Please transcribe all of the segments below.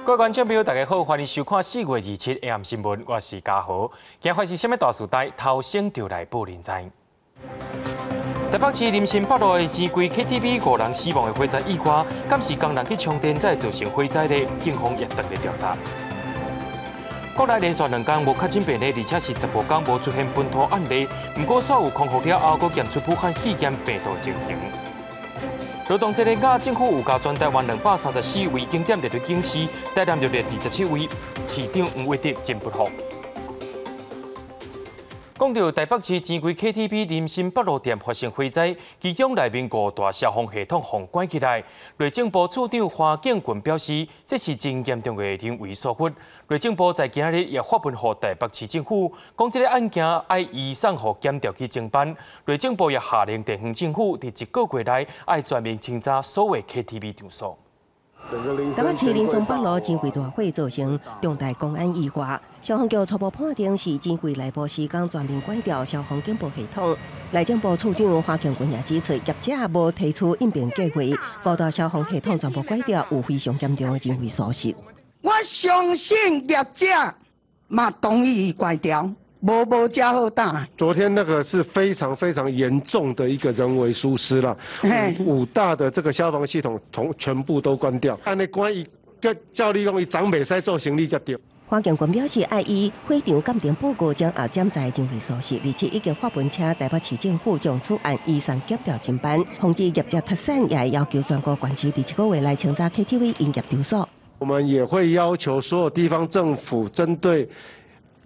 各位觀眾朋友，大家好，歡迎收看4月27 AM 新聞，我是嘉豪。今發生啥物大事代，頭先就來報您知。台北市林森北路的錢櫃 KTV 五人死亡的火災意外，敢是工人去充電才會造成火災呢？警方也正佇調查。國內連續2工無確診病例，而且是15工無出現本土案例。毋過，煞有康復了後，閣檢出武漢肺炎病毒情形。勞動節連假，政府有共全台灣234位景點列入警示，台南入列27位，市長黃偉哲真不服。講到台北市錢櫃 KTV 林森北路店發生火災，其中內面五大消防系統予關起來。內政部次長華敬群表示，這是真嚴重的人為疏忽。內政部在今仔日也發文予台北市政府，講這个案件愛移送予檢調去偵辦。內政部也下令地方政府佇一個月內愛全面清查所有 KTV 場所。台北市林森北路錢櫃大火造成重大公安意外，消防局初步判定是錢櫃內部施工全面關掉消防警報系統。內政部次長華慶群也指出，業者無提出應變計劃，五大消防系統全部關掉，有非常嚴重的人為疏失。我相信業者嘛同意關掉。無無遮好打。昨天那個是非常非常嚴重的一個人為疏失了，五大的這個消防系統同全部都關掉。按呢關伊，叫照理講，伊總袂使做生理才對。華建群表示，愛依火場鑑定報告將後潛在人為疏失，而且已經發文請台北市政府將此案移送檢調偵辦，防止業者脫險，也要求全國縣市佇一個月內清查 KTV 營業場所。我們也會要求所有地方政府針對，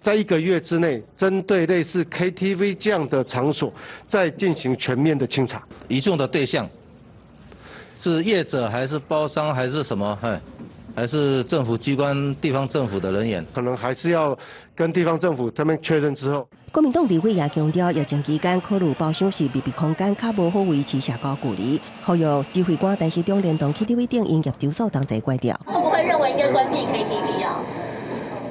在一個月之內，針對類似 KTV 這樣的場所，再進行全面的清查。移送的對象是業者還是包商還是什麼？還是政府機關、地方政府的人員？可能還是要跟地方政府他們確認之後。國民黨立委也強調，疫情期間考慮包廂是密閉空間，較無好維持社交距離。呼籲指揮官陳時中聯同 KTV 等營業場所同齊關掉。會不會認為應該關閉 KTV 啊？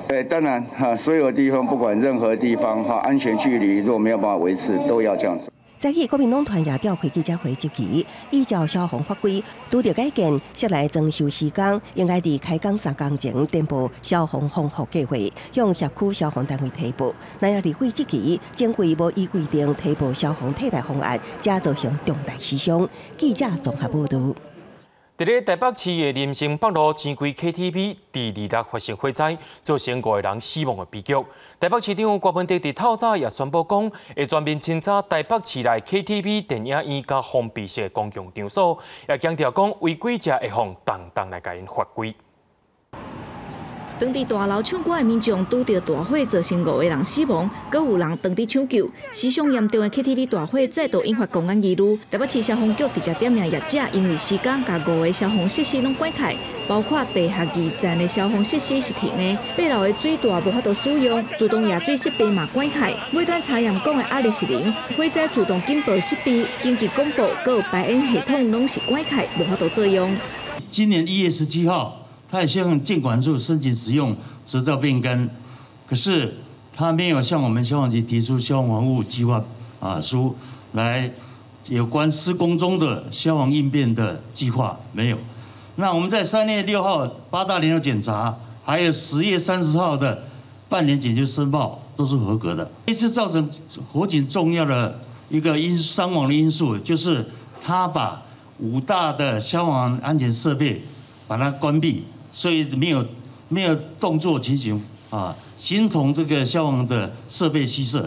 對，當然哈，所有地方不管任何地方哈，安全距離如果沒有辦法維持，都要這樣子。早起國民黨團也召開記者會質疑，依照消防法規，拄著改建室內裝修施工，應該佇開工3工前展報消防防護計劃，向轄區消防單位提報。那也立委質疑，政府無依規定提報消防替代方案，才造成重大死傷。記者綜合報導。佇咧台北市的林森北路錢櫃 KTV，佇26發生火災，造成五個人死亡的悲劇。台北市長柯文哲佇透早也宣布講，會全面清查台北市內 KTV、電影院佮封閉式公共場所，也強調講違規者會予重重來共𪜶罰規。當佇大樓唱歌的民眾拄著大火，造成五個人死亡，閣有人當佇搶救。死傷嚴重的 KTV 大火再度引發公安疑慮。台北市消防局直接點名業者，因為施工共五个消防設施攏關開，包括地下二層的消防設施是停的，八樓的水道無法度使用，自動壓水設備嘛關開。尾端查驗講的壓力是零，火災自動警報設備、緊急廣播、閣有排煙系統攏是關開，無法度作用。今年1月17號，他也向建管處申請使用執照變更，可是他沒有向我們消防局提出消防防護計劃書來有關施工中的消防應變的計劃沒有。那我們在3月6號八大聯合檢查，還有10月30號的半年檢修申報都是合格的。這次造成火警重要的一個因傷亡的因素，就是他把五大的消防安全設備把它關閉。所以沒有動作情形啊，形同這個消防的設備虛設。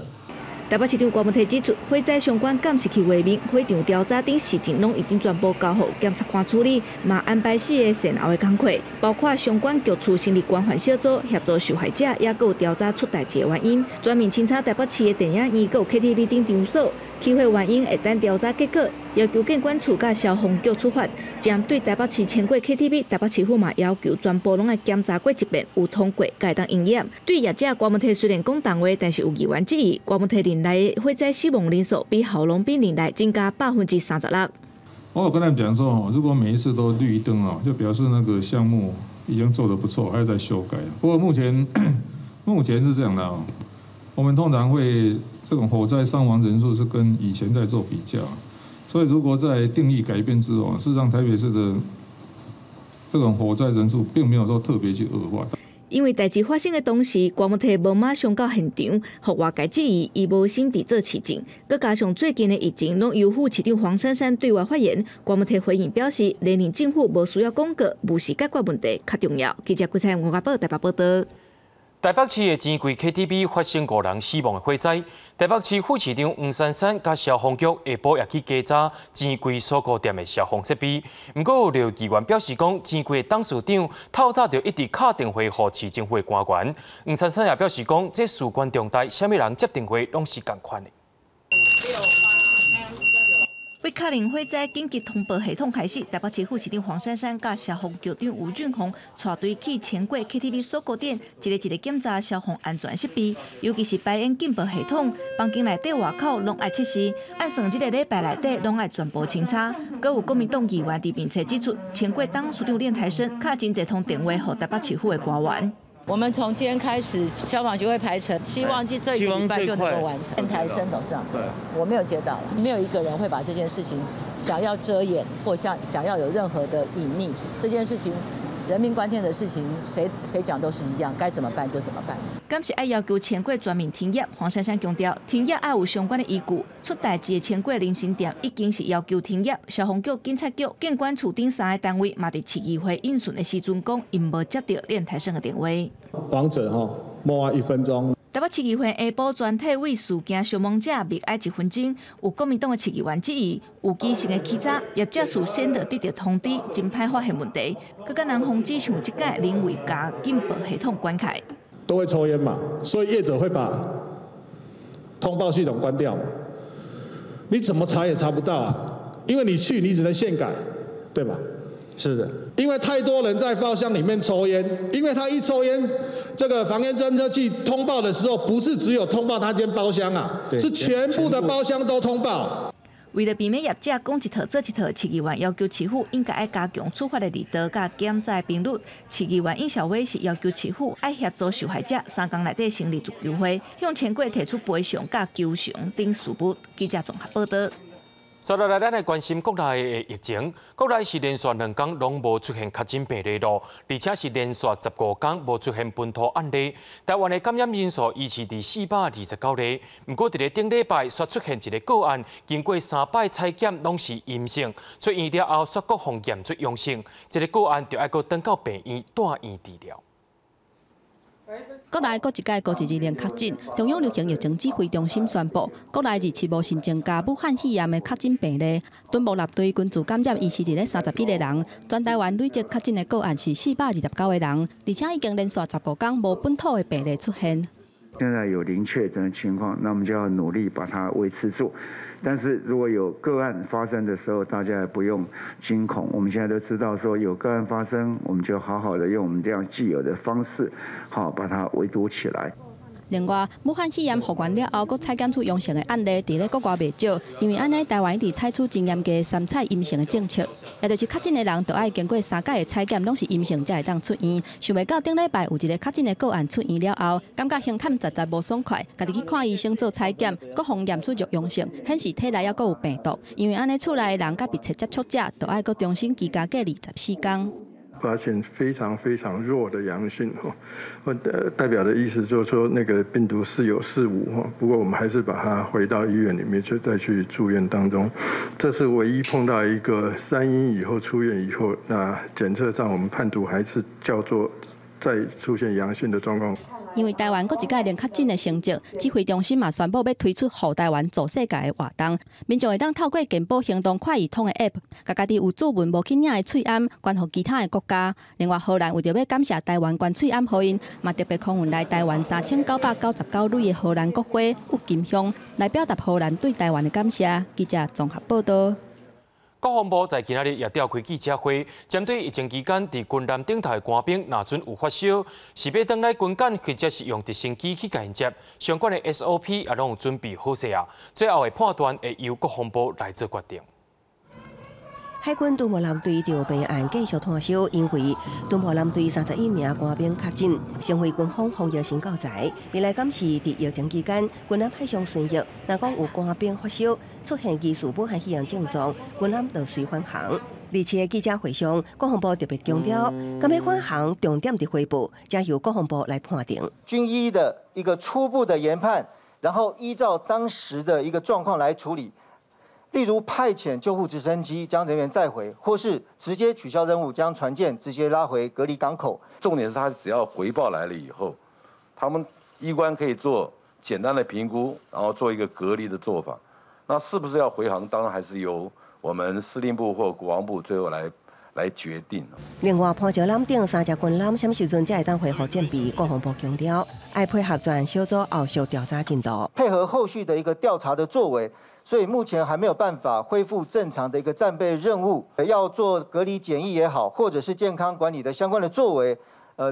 台北市長柯文哲指出，火災相關監視器畫面、火場調查等事證，攏已經全部交予檢察官處理，嘛安排四个善後的工課，包括相關局處成立關懷小組協助受害者，也閣有調查出代誌的原因，全面清查台北市的電影院、閣有 KTV 等場所，起火原因會等調查結果，要求建管處佮消防局處罰。針對台北市千過 KTV，台北市府嘛要求全部攏愛檢查過一遍，有通過才會當營業。對業者郭文提雖然講重話，但是有議員質疑郭文提任內火災死亡人數比郝龍斌任內增加36%。我有跟他們講說，如果每一次都綠燈哦，就表示那個項目已經做得不錯，還要再修改。不過目前是這樣的哦，我們通常會這種火災傷亡人數是跟以前在做比較，所以如果在定義改變之後，事實上台北市的這種火災人數並沒有說特別去惡化。因為代誌發生的當時，郭文體無馬上到現場，予外界質疑伊無心佇做市政。閣加上最近的疫情，攏由副市長黃珊珊對外發言，郭文體回應表示，連任政府無需要廣告，務實解決問題較重要。記者郭彩吳家寶台北報道。台北市的錢櫃 KTV 發生五人死亡的火災，台北市副市長黃珊珊佮消防局下晡也去稽查錢櫃鎖骨店的消防設備。毋過有議員表示講，錢櫃的董事長透早就一直敲電話予市政府的官員。黃珊珊也表示講，這事關重大，啥物人接電話攏是仝款的。為確認火災緊急通報系統開始，台北市副市長黃珊珊佮消防局長吳俊宏帶隊去錢櫃 KTV 鎖骨店，一个一个檢查消防安全設備，尤其是排煙警報系統，房間內底外口攏愛測試，按算這个禮拜內底攏愛全部清查。閣有國民黨議員佇面冊指出，錢櫃董事長練台生敲真濟通電話予台北市府的官員。我們從今天開始，消防局會排程，希望這一個禮拜就能夠完成。練台生董事長，對，我沒有接到，沒有一個人會把這件事情想要遮掩或想要有任何的隱匿。這件事情，人命關天的事情，誰誰講都是一樣，該怎麼辦就怎麼辦。敢是愛要求錢櫃全面停業？黃珊珊強調，停業愛有相關的依據。出代誌的錢櫃零食店已經是要求停業，消防局、警察局、建管處等三个單位嘛，佇市議會應訊的時陣講，𪜶無接著練台生的電話。亡者哈，默哀1分鐘。台北市議會下晡全體為事件傷亡者默哀1分鐘，有國民黨的市議員質疑，有機性的起早業者事先就得到通知，真歹發現問題，閣較難防止像這擺人為共警報系統關開。都會抽菸嘛，所以業者會把通報系統關掉嘛。你怎麼查也查不到啊，因為你去你只能現改，對吧？是的，因為太多人在包廂裡面抽菸，因為他一抽菸，這個防煙偵測器通報的時候，不是只有通報他間包廂啊，是全部的包廂都通報。為了避免業者講一套做一套，市議員要求市府應該愛加強處罰的力度佮檢查頻率。市議員尹兆偉是要求市府愛協助受害者3工內底成立自救會，向錢櫃提出賠償佮求償等事務。記者綜合報道。接落來，咱來關心國內的疫情。國內是連續2工攏無出現確診病例咯，而且是連續15工無出現本土案例。台灣的感染人數維持佇429例。毋過，佇咧頂禮拜，煞出現一个個案，經過三擺採檢攏是陰性，出院了後煞閣予驗出陽性，這个個案就愛閣轉到病院住院治療。國內閣一改高一二零確診，中央流行疫情指揮中心宣布，國內27無新增加武漢肺炎的確診病例。敦睦艦隊群聚感染維持佇咧31個人，全台灣累積確診的個案是429個人，而且已經連續15工無本土的病例出現。現在有零確診的情況，那我們就要努力把它維持住。但是如果有個案發生的時候，大家也不用驚恐。我們現在都知道說有個案發生，我們就好好的用我們這樣既有的方式，好把它圍堵起來。另外，武漢肺炎復原了後，閣採檢出陽性的案例，佇咧國外袂少。因為按呢，台灣一直採取真嚴格三採陰性的政策，也就是確診的人，著愛經過三擺的採檢，攏是陰性才會當出院。想袂到頂禮拜有一个確診的個案出院了後，感覺胸坎實在無爽快，家己去看醫生做採檢，閣予驗出弱陽性，顯示體內猶閣有病毒。因為按呢，厝內的人佮密切接觸者，著愛閣重新居家隔離14工。發現非常非常弱的陽性，哈，代表的意思就是說那個病毒似有似無，哈。不過我們還是把它回到醫院裡面去再去住院當中。這是唯一碰到一個三陰以後出院以後，那檢測上我們判讀還是叫做再出現陽性的狀況。因為台灣閣一改零確診的成績，指揮中心嘛宣布欲推出護台灣造世界的活動，民眾會當透過健保行動快易通的 App，共家己有注文無去領的喙罨捐予其他的國家。另外，荷蘭為著欲感謝台灣捐喙罨予𪜶，嘛特別空運來台灣3999蕊的荷蘭國花鬱金香，來表達荷蘭對台灣的感謝。記者綜合報道。國防部在今仔日也召開記者會，針對疫情期間佇軍艦頂頭的官兵，若準有發燒，是欲轉來軍艦，或者是用直升機去共𪜶接，相關的 SOP 也攏有準備好勢啊。最後的判斷會由國防部來做決定。海軍敦睦艦隊著病案繼續拖燒，因為敦睦艦隊31名官兵確診，成為軍方防疫新教材。未來敢是佇疫情期間，軍艦海上巡弋，若講有官兵發燒，出現疑似武漢肺炎症狀，軍艦就隨返航。二次的記者會上，國防部特別強調，敢欲返航重點佇回報，才由國防部來判定。軍醫的一個初步的研判，然後依照當時的一個狀況來處理。例如派遣救護直升機將人員載回，或是直接取消任務，將船艦直接拉回隔離港口。重點是他只要回報來了以後，他們醫官可以做簡單的評估，然後做一個隔離的做法。那是不是要回航？當然還是由我們司令部或國防部最後來決定。另外，潘石艦等三隻軍艦啥物時陣才會當恢復戰備？國防部強調，愛配合專案小組後續調查進度，配合後續的一個調查的作為。所以目前還沒有辦法恢復正常的一個戰備任務，要做隔離檢疫也好，或者是健康管理的相關的作為，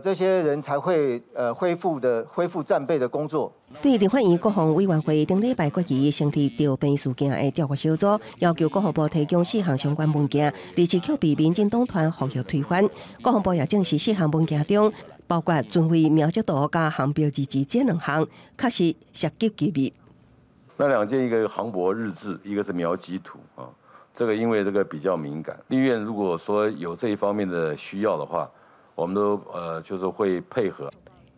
這些人才會恢復戰備的工作。對立法院國防委員會頂禮拜決議成立著病事件的調查小組，要求國防部提供四項相關文件，而且卻被民進黨團予以推翻。國防部也證實四項文件中，包括尊位描述圖佮航標日誌這兩項，確實涉及機密。那兩件，一個航博日誌，一個是描機圖啊。這個因為這個比較敏感，立院如果說有這一方面的需要的話，我們都就是會配合。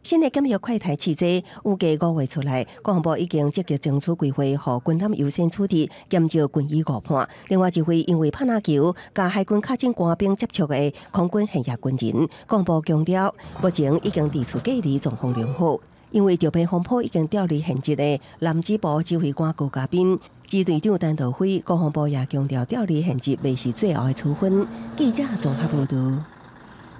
新的檢疫快篩試劑預計5月出來，國防部已經積極爭取規劃，予軍艦優先處置，減少軍醫誤判。另外一位因為拍籃球佮海軍確診官兵接觸的空軍現役軍人，國防部強調，目前已經佇厝隔離狀況良好。因為著病風波已經調離現職的南支部指揮官高嘉賓，支隊長陳道輝，國防部也強調調離現職袂是最後的處分。記者綜合報導。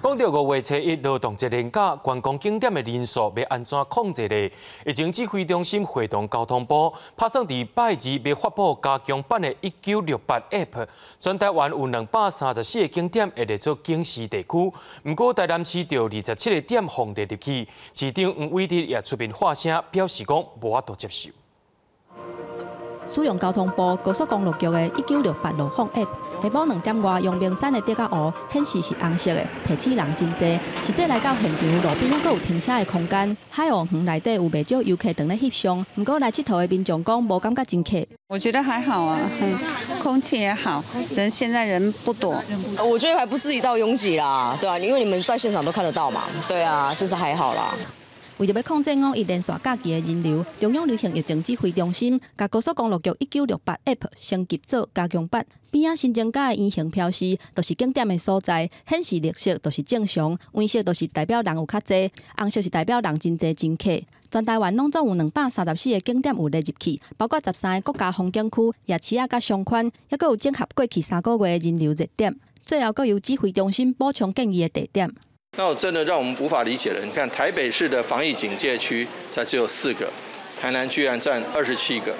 講到5月初一勞動節連假，觀光景點的人數欲按怎控制呢？疫情指揮中心會同交通部，拍算佇拜二欲發布加強版的1968 App。全台灣有234個景點會列做警示地區，毋過台南市就27個點予列入去。市長黃偉哲也出面發聲，表示講無法度接受。使用交通部高速公路局的1968路況 App，下晡2點外，陽明山的竹仔湖顯示是紅色的，提醒人真濟。實際來到現場，路邊猶閣有停車的空間。海湖園內底有袂少遊客佇咧翕相，毋過來𨑨迌的民眾講無感覺真客。我覺得還好啊，空氣也好，人現在人不多。我覺得還不至於到擁擠啦，對啊，因為你們在現場都看得到嘛，對啊，就是還好啦。為著欲控制五一連續假期的人流，中央流行疫情指揮中心共高速公路局1968 App 升級做加強版。邊仔新增加的圓形標示，就是景點的所在，顯示綠色就是正常，黃色就是代表人有較濟，紅色是代表人真濟真客。全台灣攏總有234個景點有列入去，包括13个國家風景區、夜市仔佮商圈，猶閣有整合過去3個月的人流熱點。最後，閣由指揮中心補充建議的地點。那我真的讓我們無法理解了。你看台北市的防疫警戒區才只有4個，台南居然佔27個。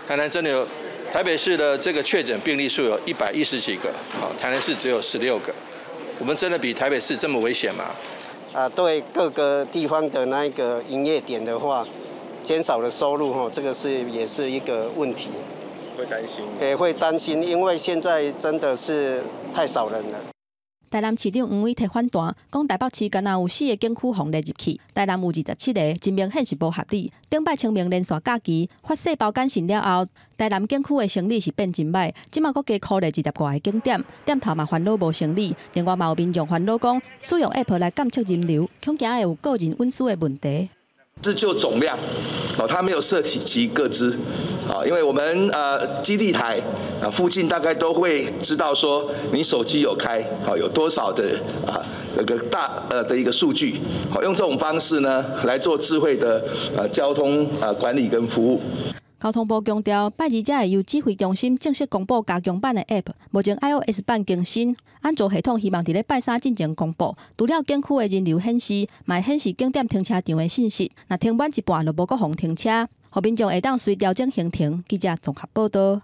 台南真的有，台北市的這個確診病例數有110幾個，啊，台南市只有16個。我們真的比台北市這麼危險嗎？啊，對各個地方的那個營業點的話，減少了收入，哈，這個是也是一個問題。會擔心？也會擔心，因為現在真的是太少人了。台南市長黃偉哲反彈，講台北市敢若有4個景區予列入去，台南有27個，真明顯是無合理。頂擺清明連續假期發細胞感染了後，台南景區的生意是變真歹，這馬閣加箍列20外个景點，店頭嘛煩惱無生意。另外嘛有民眾煩惱講，使用 App 來監測人流，恐驚會有個人隱私的問題。是就總量，哦，它沒有涉及個資，啊，因為我們基地台啊附近大概都會知道說你手機有開，好有多少的啊那個大的一個數據，好用這種方式呢來做智慧的交通管理跟服務。交通部強調，拜二才會由指揮中心正式公布加強版的 App，目前 iOS 版更新，安卓系統希望佇咧拜三進前公布。除了景區的人流顯示，嘛會顯示景點停車場的信息。若停滿一半，就無閣予停車，予民眾會當隨調整行程。記者綜合報導。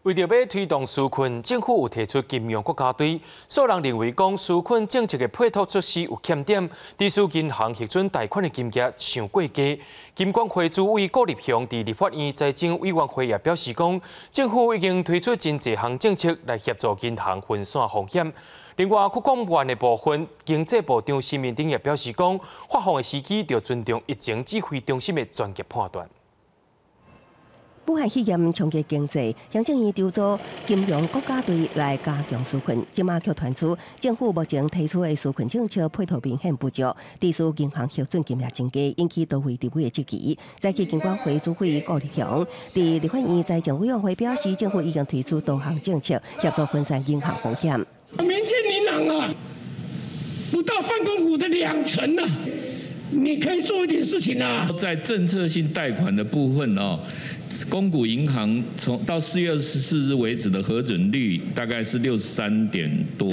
為著欲推動紓困，政府有提出金融國家隊。所有人認為講紓困政策的配套措施有欠點，致使銀行核准貸款的金額傷過低。金管會主委顧立雄佇立法院財政委員會也表示講，政府已經推出真濟項政策來協助銀行分散風險。另外，國公辦的部分，經濟部長施明德也表示講，發放的時機著尊重疫情指揮中心的專業判斷。武武漢肺炎衝擊經濟，行政院籌組金融國家隊來加強紓困。這馬卻傳出政府目前提出的紓困政策配套明顯不足，致使銀行核准金額增加，引起多位立委的質疑。早起金管會主委顧立雄佇立法院財政委員會表示，政府已經推出多項政策協助分散銀行風險。民間銀行啊，不到泛公股的2成啊，你可以做一點事情啊。在政策性貸款的部分哦，公股銀行從到4月24日為止的核准率大概是63點多，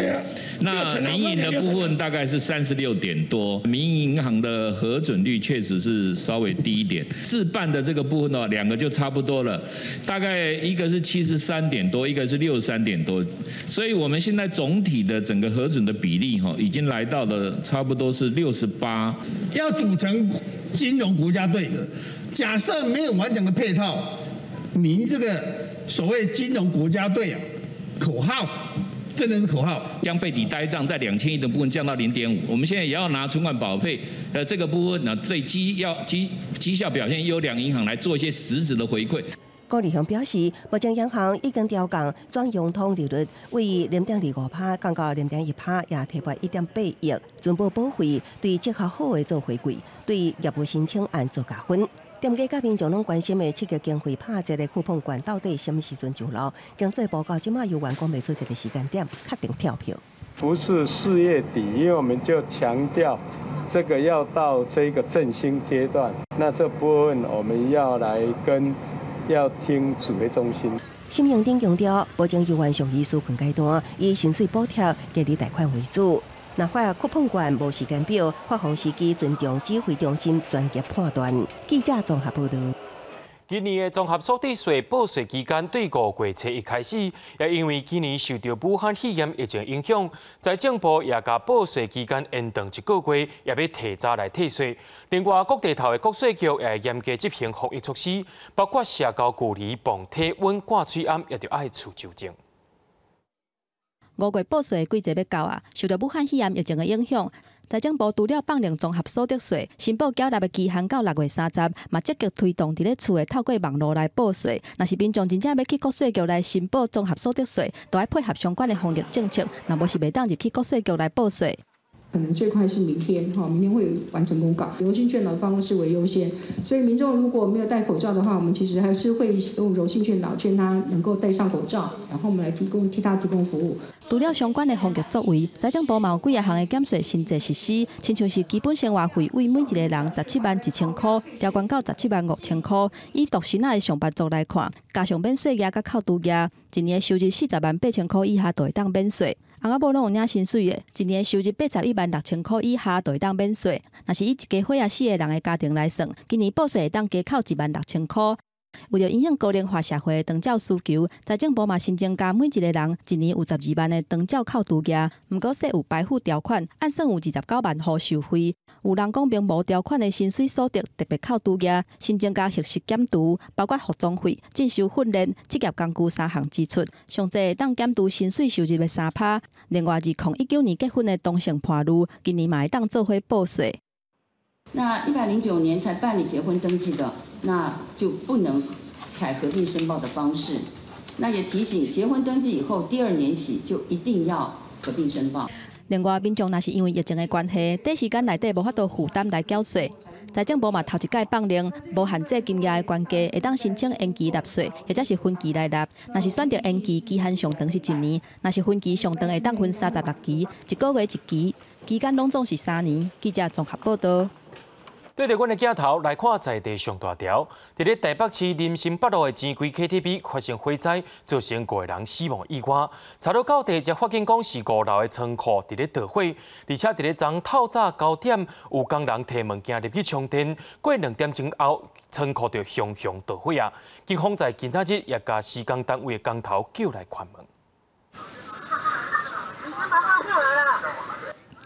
那民營的部分大概是36點多，民營銀行的核准率確實是稍微低一點。自辦的這個部分的話，兩個就差不多了，大概一個是73點多，一個是63點多，所以我們現在總體的整個核准的比例哈，已經來到了差不多是68。要組成金融國家隊。假設沒有完整的配套，您這個所謂金融國家隊啊，口號真的是口號。將備抵呆帳在2000億的部分降到0.5，我們現在也要拿存款保費，這個部分呢，對績效表現優良銀行來做一些實質的回饋。顧立雄表示，目前央行已經調降轉融通利率，為0.25%降到0.1%，也提撥1.8億，存保保費對績效好的做回饋，對業務申請案做加分。踮過佮民眾攏關心的刺激經費拍折的쿠폰券到底啥物時陣上路？經濟部到這馬猶原講袂出一個時間點，確定跳票。不是4月底，因為我們就強調這個要到這個振興階段，那這部分我們要來跟要聽指揮中心。沈榮鼎強調，目前猶原屬於紓困階段，以薪水補貼、隔離貸款為主。若發쿠폰券無時間表，發放時機尊重指揮中心專業判斷。記者綜合報道。今年的綜合所得稅報稅期間對5月初一開始，也因為今年受到武漢肺炎疫情影響，財政部也共報稅期間延長一個月，也欲提早來退稅。另外，各地頭的國稅局也嚴格執行防疫措施，包括社交距離、磅體溫、掛喙罨，也著愛厝酒精。 5月報稅的季節欲到啊，受到武漢肺炎疫情的影響，財政部除了放令綜合所得稅申報繳納的期限到6月30，嘛積極推動佇咧厝的透過網路來報稅。若是民眾真正欲去國稅局來申報綜合所得稅，都愛配合相關的防疫政策，若無是袂當入去國稅局來報稅。可能最快是明天，哈，明天會完成公告。柔性勸導的方式為優先，所以民眾如果沒有戴口罩的話，我們其實還是會用柔性勸導，勸他能夠戴上口罩，然後我們來替他提供服務。除了相關的防疫作為，財政部嘛有幾仔項的減稅新制實施，親像是基本生活費為每一個人17萬1千箍，調懸到17萬5千箍。以獨身仔的上班族來看，加上免稅額佮扣除額，一年收入40萬8千箍以下就會當免稅。翁仔某攏有領薪水的，一年收入81萬6千箍以下就會當免稅。若是以一家伙仔4個人的家庭來算，今年報稅會當加扣1萬6千箍。為著因應高齡化社會的長照需求，財政部嘛新增加每一個人一年有12萬的長照扣除額。毋過設有排付條款，按算有29萬戶受惠。有人講並無條款的薪水所得特別扣除額，新增加核實減除，包括服裝費、進修訓練、職業工具3項支出，上濟會當減除薪水收入的3%。另外，2019年結婚的同性伴侶，今年嘛會當做伙報稅。那109年才辦理結婚登記的，那就不能採合併申報的方式。那也提醒，結婚登記以後第2年起就一定要合併申報。另外，民眾若是因為疫情的關係，短時間內底無法度負擔來繳稅，財政部嘛頭一擺放令，無限制金額的懸價，會當申請延期納稅，或者是分期來納。若是選擇延期，期限上長是1年；若是分期上長，會當分36期，一個月一期，期間攏總是3年。記者綜合報道。對著阮的鏡頭來看，在地上大條，佇咧台北市林森北路的錢櫃 KTV 發生火災，造成5個人死亡意外。查到到底，才發現講是5樓的倉庫佇咧著火，而且佇咧昨透早9點，有工人提物件入去充電，過2點鐘後，倉庫就熊熊著火啊！警方在今仔日也共施工單位的工頭叫來勸問。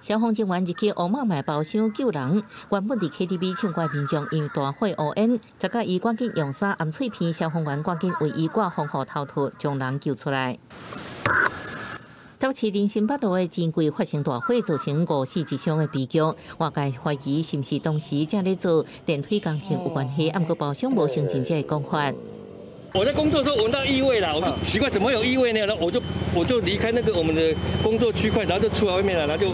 消防人員入去烏馬賣包廂救人，原本佇 KTV 唱歌民眾因大火烏煙，才佮伊趕緊用衫掩喙鼻，消防員趕緊為伊掛防護頭套，將人救出來。台北市林森北路的錢櫃發生大火，造成5死一傷的悲劇。外界懷疑是毋是當時正咧做電梯工程有關係，毋過包廂無承認這个講法。我在工作的時候聞到異味啦，我就奇怪怎麼有異味呢？然後我就離開那個我們的工作區塊，然後就出來外面了，然後就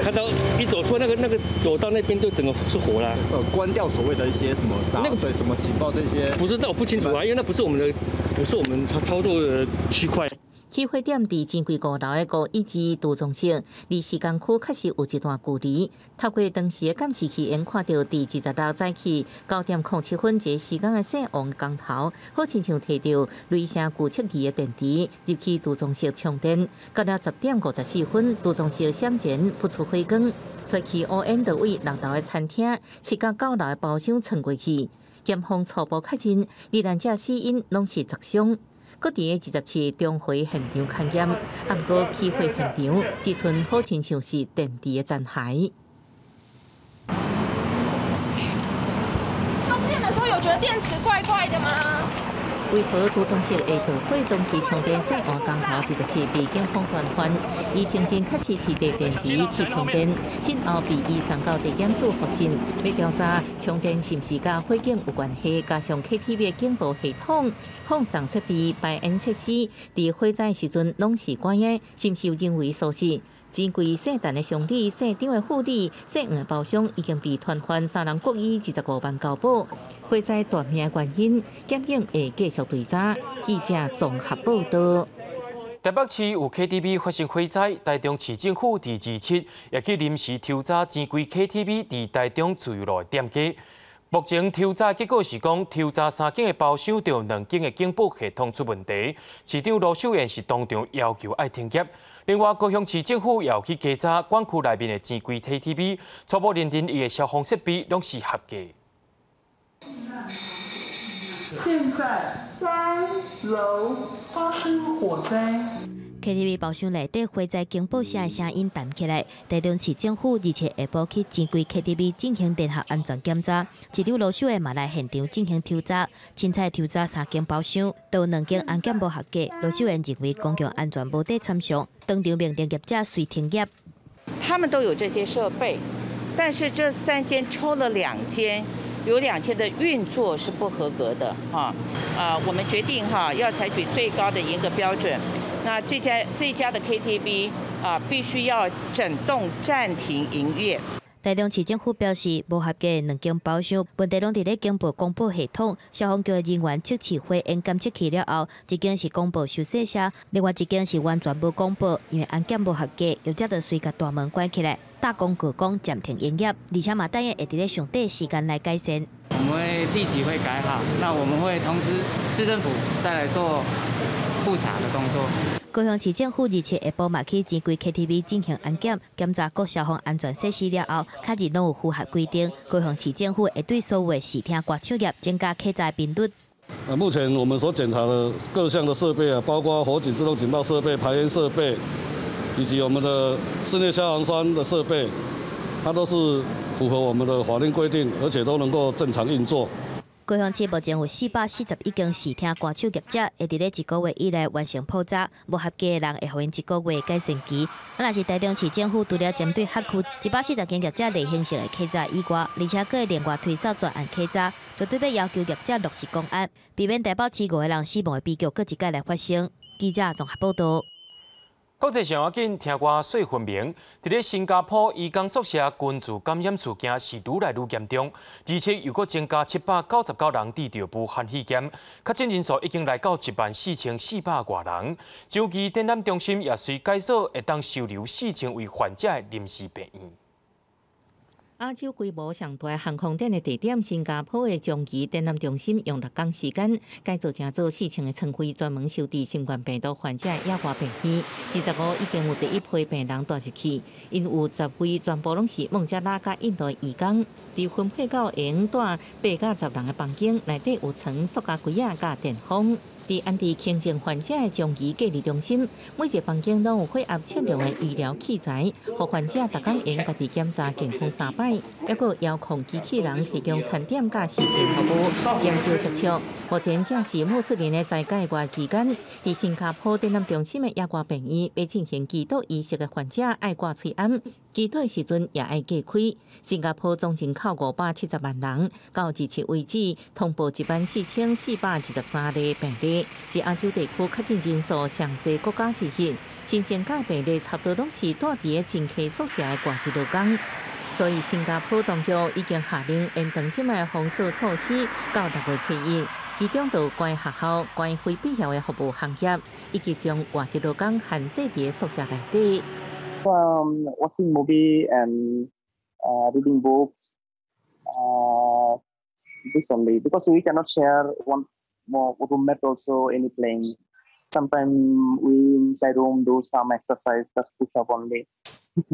看到一走出來那個走到那邊就整個是火啦。關掉所謂的一些什麼灑水、什麼警報這些。不是，那我不清楚啊，因為那不是我們的，不是我們操作的區塊。起火點佇錢櫃五樓的512儲藏室，離施工區確實有一段距離。透過當時的監視器，𪜶看著佇26早起9點07分，一个施工的姓王工頭，好親像提著雷聲具測儀的電池入去儲藏室充電。到了10點54分，儲藏室閃電噴出火光，隨起烏煙就對6樓的餐廳、7佮9樓的包廂竄過去。檢方初步確認，罹難者死因攏是灼傷。閣佇個27中回現場勘驗，毋過起火現場只賰好親像是電池的殘骸。充電的時候有覺得電池怪怪的嗎？為何儲藏室會導火？當時充電姓王工頭27被警方傳喚，伊承認確實提著電池去充電，信後被移送到地檢署複訊，欲調查充電是毋是佮火警有關係，加上 KTV 的警報系統、放送設備、排煙設施，佇火災時陣攏是關的，是毋是有人為疏失？錢櫃姓陳的襄理、姓張的副理、姓黃的包廂已經被傳喚，三人各以25萬交保。火災斷命原因，檢警會繼續追查。記者綜合報道。台北市有 KTV 發生火災，台中市政府佇27也去臨時抽查錢櫃 KTV 佇台中自由路的店家。目前抽查結果是講，抽查三間的包廂，著兩間的警報系統出問題。市長盧秀燕是當場要求愛停業。另外，高雄市政府也有去稽查管區內面的錢櫃 KTV，初步認定伊的消防設備攏是合格。現在三樓發生火災。 KTV 包廂內底火災警報聲的聲音響起來，台中市政府27下晡去錢櫃 KTV 進行聯合安全檢查，市長盧秀燕嘛來現場進行抽查，凊彩抽查三間包廂，都有兩間安檢無合格。盧秀燕認為公共安全無得參詳，當場命令業者隨停業。他們都有這些設備，但是這三間抽了兩間，有兩間的運作是不合格的，哈，啊，我們決定哈要採取最高的嚴格標準。那這家的 KTV 啊，必須要整棟暫停營業。台中市政府表示，無合格的兩間包廂問題攏佇咧警報廣播系統，消防局的人員測試火煙監測器了後，一間是廣播收細聲，另外一間是完全無廣播，因為安檢無合格，業者就隨共大門關起來，打公告講暫停營業，而且嘛答應會佇咧上短時間來改善。我們會立即會改好，那我們會通知市政府再來做複查的動作。高雄市政府27下晡嘛去錢櫃 KTV 進行安檢，檢查各消防安全設施了後，確認攏有符合規定。高雄市政府會對所有的視聽歌唱業增加稽查頻率。目前我們所檢查的各項的設備啊，包括火警自動警報設備、排煙設備，以及我們的室內消防栓的設備，它都是符合我們的法令規定，而且都能夠正常運作。高雄市目前有441間視聽歌手業者，會佇咧一個月以內完成普查，無合格的人會予𪜶一個月改善期。啊，若是台中市政府除了針對轄區140間業者例行性的稽查以外，而且閣會另外推捒專案稽查，絕對欲要求業者落實公安，避免台北市五個人死亡的悲劇閣一擺來發生。記者綜合報道。國際上要緊，聽我說分明。佇咧新加坡，移工宿舍群聚感染事件是愈來愈嚴重，而且又閣增加799人得著武漢肺炎，確診人數已經來到14,400外人。樟宜展覽中心也隨解鎖，會當收留4,000位患者的臨時病院。亞洲規模上大航空展的地點，新加坡的樟宜展覽中心用6工時間改造成做4,000個床位，專門收治新冠病毒患者的野外病院。25已經有第一批病人帶入去，𪜶有10位全部攏是孟加拉佮印度的移工，佇分配到會用蹛8到10人的房間，內底有床、塑膠櫃仔佮電風。佇安置輕症患者的樟宜隔離中心，每一個房間攏有血壓測量的醫療器材，予患者逐工會用家己檢查健康三擺，抑閣遙控機器人提供餐點佮視訊服務，減少接觸。目前正是穆斯林的齋戒月期間，佇新加坡展覽中心的野外病院，欲進行祈禱儀式的患者愛掛喙罨，祈禱時陣也愛隔開。新加坡總人口570萬人，到27為止通報14,423例病例，是亞洲地區確診人數上濟國家之一。新增加病例差不多攏是蹛佇個真客宿舍的外籍勞工，所以新加坡當局已經下令延長這擺封鎖措施到6月7日，其中就關學校、關非必要的服務行業，以及將外籍勞工限制佇宿舍內底。 Watching movie and reading books, this only because we cannot share one more roommate also any plane. Sometimes we inside room do some exercise, just push up only,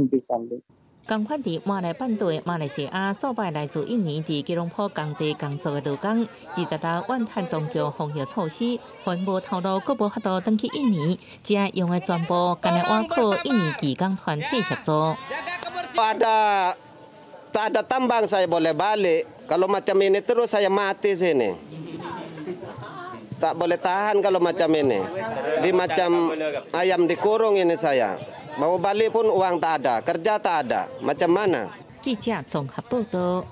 this only. 仝款佇馬來半島的馬來西亞，數擺來自印尼佇吉隆坡工地工作的勞工，26怨嘆當局防疫措施，還無頭路，閣無法度轉去印尼，這用的全部干焦倚靠印尼義工團體協助。 Ada tak ada tambang saya boleh balik. Kalau macam ini terus saya mati sini. Tak boleh tahan kalau macam ini. Di macam ayam dikurung ini saya. Mau balik pun uang tak ada, kerja tak ada, macam mana？記者綜合報導。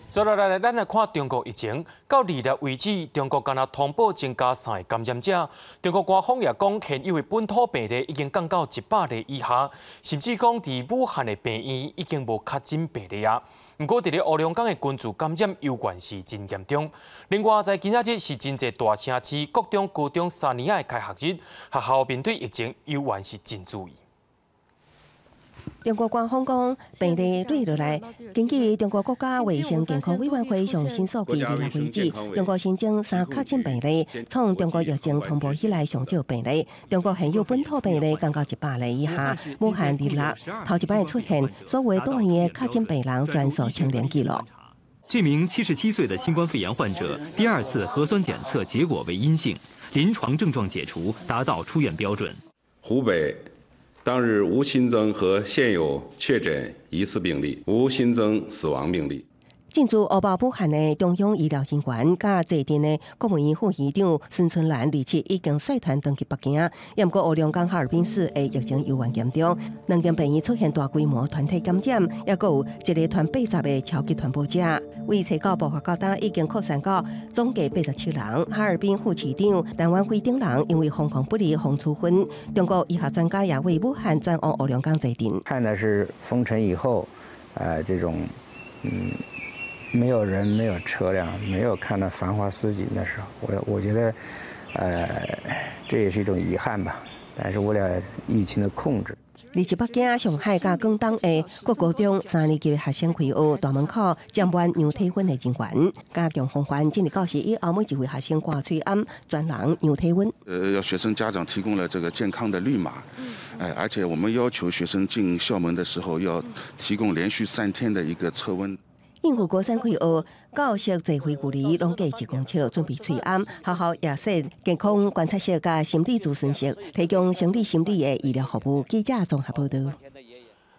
接落來，咱來看中國疫情。到26為止，中國干焦通報增加三个感染者。中國官方也講，現有的本土病例已經降到100例以下，甚至講佇武漢的病院已經無確診病例啊。毋過，佇咧烏龍崗的群聚感染猶原是真嚴重。另外，在今仔日是真濟大城市國中、高中三年仔的開學日，學校面對疫情猶原是真注意。中國官方講病例跌落來。根據中國國家衛生健康委員會上新數據，26為止，中國新增三確診病例，創中國疫情通報以來上少病例。中國現有本土病例降到100例以下。武漢26頭一擺出現所有住院的確診病人全數清零記錄。這名77歲的新冠肺炎患者第二次核酸檢測結果為陰性，臨床症狀解除，達到出院標準。湖北當日無新增和現有確診疑似病例，無新增死亡病例。進駐烏包武漢的中央醫療人員，佮坐鎮的國務院副院長孫春蘭，27已經率團轉去北京。毋過烏龍崗哈爾濱市的疫情猶原嚴重，兩間病院出現大規模團體感染，抑閣有一個傳80个超級傳播者。為初九爆發到今，已經擴散到總計87人。哈爾濱副市長陳遠輝等人因為防控不力，予處分。中國醫學專家也為武漢轉往烏龍崗坐鎮。看的是封城以後，這種，沒有人，沒有車輛，沒有看到繁華似錦的時候，我覺得，這也是一種遺憾吧。但是為了疫情的控制。而北京、上海佮廣東的各高中三年級的學生開學，大門口站滿量體溫的人員，加強防範。進入教室以後，每一位學生掛喙罨，專人量體溫。要學生家長提供了這個健康的綠碼，哎，而且我們要求學生進校門的時候要提供連續3天的一個測溫。應付高三開學，教師坐飛距離攏隔1公尺，準備喙罨。學校也設健康觀察室佮心理諮詢室，提供生理心理的醫療服務。記者綜合報導。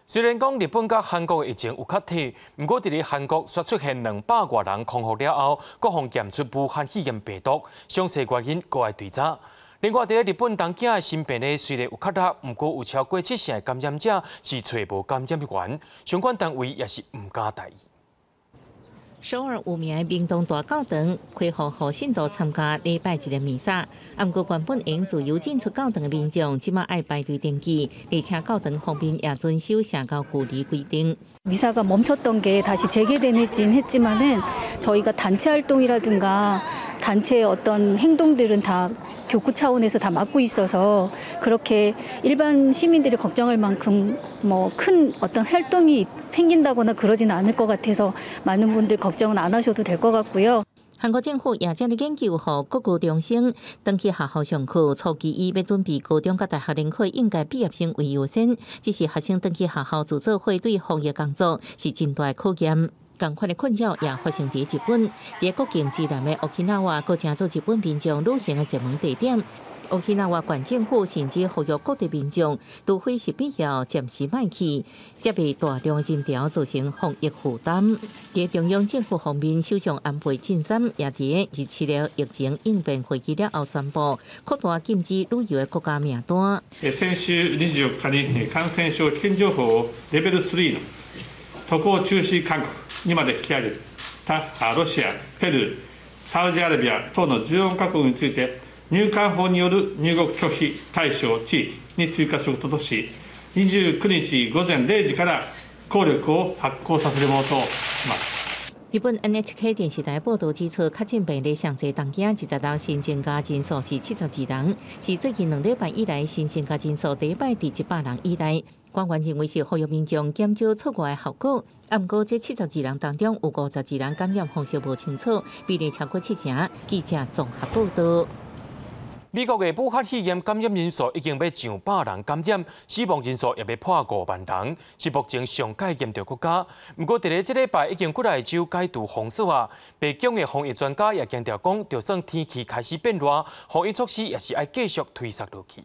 雖然講日本佮韓國的疫情有較退，毋過佇咧韓國煞出現200外人康復了後，閣予檢出武漢肺炎病毒，詳細原因閣愛追查。另外，佇咧日本東京的新病例雖然有較落，毋過有超過七成的感染者是揣無感染源，相關單位也是毋敢大意。首爾有名的明洞大教堂開放予信徒參加禮拜日的彌撒，毋過原本會自由進出教堂的民眾，這馬愛排隊登記，而且教堂方面也遵守社交距離規定。 미사가 멈췄던 게 다시 재개되긴 했지만은 저희가 단체 활동이라든가 단체의 어떤 행동들은 다 교구 차원에서 다 막고 있어서 그렇게 일반 시민들이 걱정할 만큼 뭐 큰 어떤 활동이 생긴다거나 그러지는 않을 것 같아서 많은 분들 걱정은 안 하셔도 될 것 같고요. 韓國政府也正咧研究，予國高中生轉去學校上課，初期以欲準備高中佮大學聯考應屆畢業生為優先。只是學生轉去學校自做伙對防疫工作是真大考驗。仝款的困擾也發生佇日本，佇國境之南的沖繩，閣成做日本民眾旅行的熱門地點。乌基纳瓦县政府甚至呼吁各地民众，除非是必要，暂时莫去，才袂大量人潮造成防疫负担。伫中央政府方面，首相安倍晋三也伫27日疫情应变会议了后宣布，扩大禁止旅遊的國家名單。先週24日に感染症危険情報をレベル3の渡航中止勧告にまで引き上げたロシア、ペルー、サウジアラビア等の14カ国について、入管法による入国拒否対象地域に追加することとし、29日午前0時から効力を発効させるものとします。日本 NHK 電視台報道指出，確診病例上濟東京26新增加人數是72人，是最近2禮拜以來新增加人數第一擺佇100人以內。官員認為是呼籲民眾減少出外的效果。啊，毋過這72人當中有52人感染方式無清楚，比例超過70%。記者綜合報道。美國的武漢肺炎感染人數已經欲上百人感染，死亡人數也欲破5萬人，是目前上蓋嚴重國家。毋過，佇咧這禮拜已經幾若个州解除封鎖啊。白宮的防疫專家也強調講，就算天氣開始變熱，防疫措施也是愛繼續推捒落去。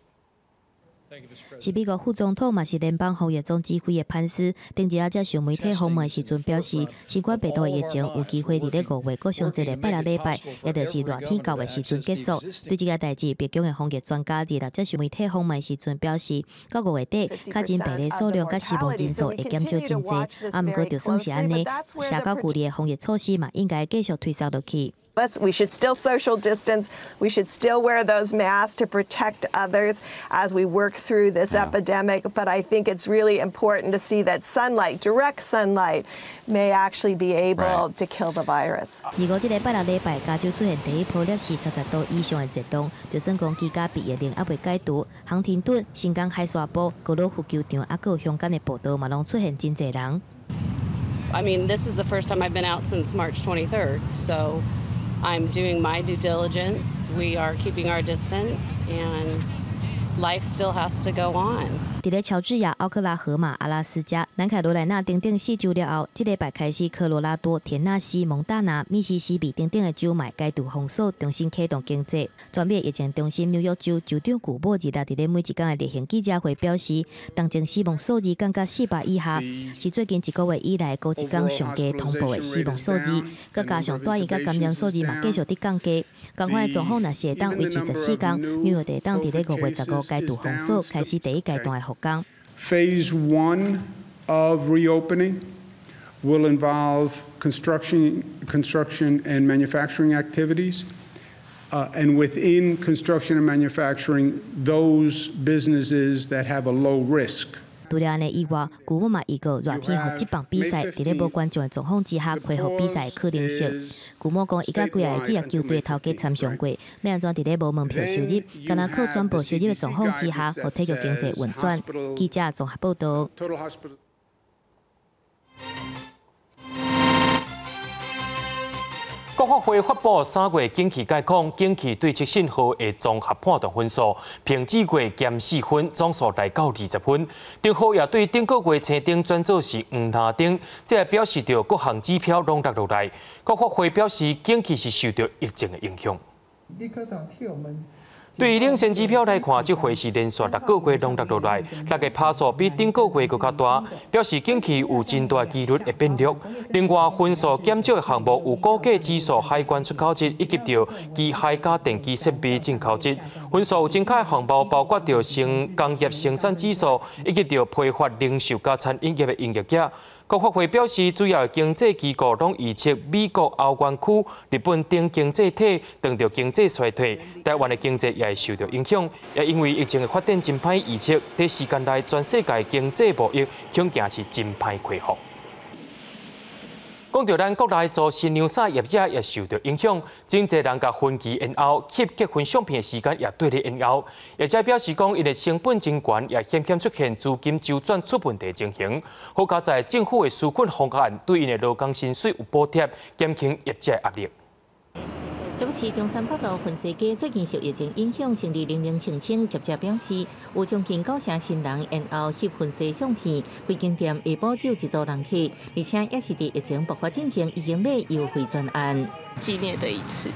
是美國副總統，嘛是聯邦防疫總指揮的潘斯，頂日仔接受媒體訪問時陣表示，新冠病毒的疫情有機會佇咧5月閣上濟禮拜六禮拜，也就是熱天到的時陣結束。對這个代誌，白宮的防疫專家二六接受媒體訪問時陣表示，到5月底，確診病例數量佮死亡人數會減少真濟。啊，毋過就算是按呢，社交距離的防疫措施嘛，應該繼續推捒落去。 We should still social distance. We should still wear those masks to protect others as we work through this epidemic. But I think it's really important to see that sunlight, direct sunlight, may actually be able to kill the virus. 二五這个拜六禮拜，加州出現第一波攝氏30度以上的熱浪，就算講居家避疫令猶未解除，亨廷頓、新港海沙埔、高爾夫球場，猶閣有鄉間的步道嘛，攏出現真濟人。 I mean, this is the first time I've been out since March 23rd, so I'm doing my due diligence. We are keeping our distance, and life still has to go on. 佇咧喬治亞、奧克拉荷馬、阿拉斯加、南卡羅來納等等四州了後，這禮拜開始，科羅拉多、田納西、蒙大拿、密西西比等等的州嘛解除封鎖，重新啟動經濟。全美疫情中心紐約州州長古莫二六佇咧每一工的例行記者會表示，當前死亡數字降到400以下，是最近一個月以來頭一工上低通報的死亡數字。閣加上住院佮感染數字嘛繼續佇降低。仝款的狀況若是會當維持14工，紐約會當佇咧5月15解除封鎖，開始第一階段的復工。 Phase one of reopening will involve construction and manufacturing activities. And within construction and manufacturing, those businesses that have a low risk. 除了按呢以外，古莫嘛預告熱天予職棒比賽，佇咧無觀眾的狀況之下恢復比賽的可能性。古莫講，伊佮幾个職業球隊頭家參詳過，欲按怎佇咧無門票收入，敢若靠轉播收入的狀況之下，予體育經濟運轉。記者綜合報道。國發會發布3月景氣概況，景氣對策信號的綜合判斷分數，平指月減4分，總數來到20分。燈號也對頂個月青燈轉做是黃藍燈，這表示著各項指標攏落落來。國發會表示，景氣是受著疫情的影響。李科長替我們。對於領先指標來看，這回是連續6個月攏落落來，6%比頂個月閣較大，表示景氣有真大幾率會變弱。另外，分數減少的項目有股價指數、海關出口值以及著機械佮電機設備進口值。分數有增加的項目包括著生工業生產指數以及著批發零售佮餐飲業的營業額。國發會表示，主要經濟機構攏預測美國、歐元區、日本等經濟體當著經濟衰退，台灣的經濟也會受著影響。也因為疫情的發展真歹預測，短時間內全世界經濟貿易恐驚是真歹恢復。講著咱國內做新娘衫業者也受著影響，真濟人共婚期延後，翕結婚相片的時間也綴咧延後。業者表示講，𪜶的成本真懸，也險險出現資金周轉出問題情形。好佳哉政府的紓困方案對𪜶的勞工薪水有補貼，減輕業者壓力。台北市中山北路婚紗街最近受疫情影響，生意冷冷清清。業者表示，有將近90%新人延後翕婚紗相片，規間店下晡只有一組人客，而且也是佇疫情爆發進前已經買優惠專案。紀念的一次，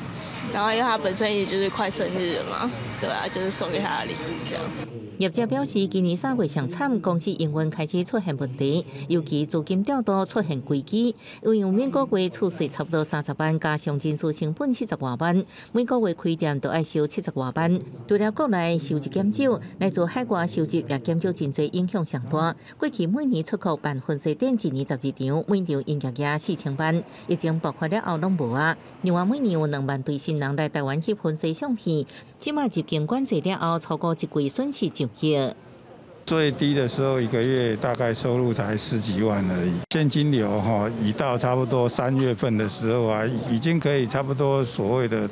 然後因為他本身也就是快生日了嘛，對啊，就是送給他的禮物這樣子。業者表示，今年3月上慘，公司營運開始出現問題，尤其資金調度出現危機。因為每個月厝稅差不多30萬，加上人事成本70外萬，每個月開店都愛收70外萬。除了國內收入減少，來自海外收入也減少真濟，影響上大。過去每年出國辦婚紗展，一年12場，每場營業額4000萬，疫情爆發了後攏無啊。另外每年有2萬對新人來台灣翕婚紗相片，這擺入境管制了後，超過一季損失1億。最低的時候，一個月大概收入才10幾萬而已。現金流哈，已到差不多3月份的時候啊，已經可以差不多所謂的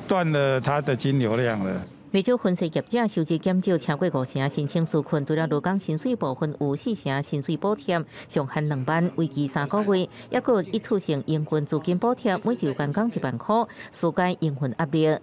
斷了它的金流量了。不少婚紗業者收入減少超過5成，申請紓困，除了勞工薪水部分有4成薪水補貼，上限2萬，為期3個月，抑閣一次性營運資金補貼，每一位員工1萬塊，紓解營運壓力。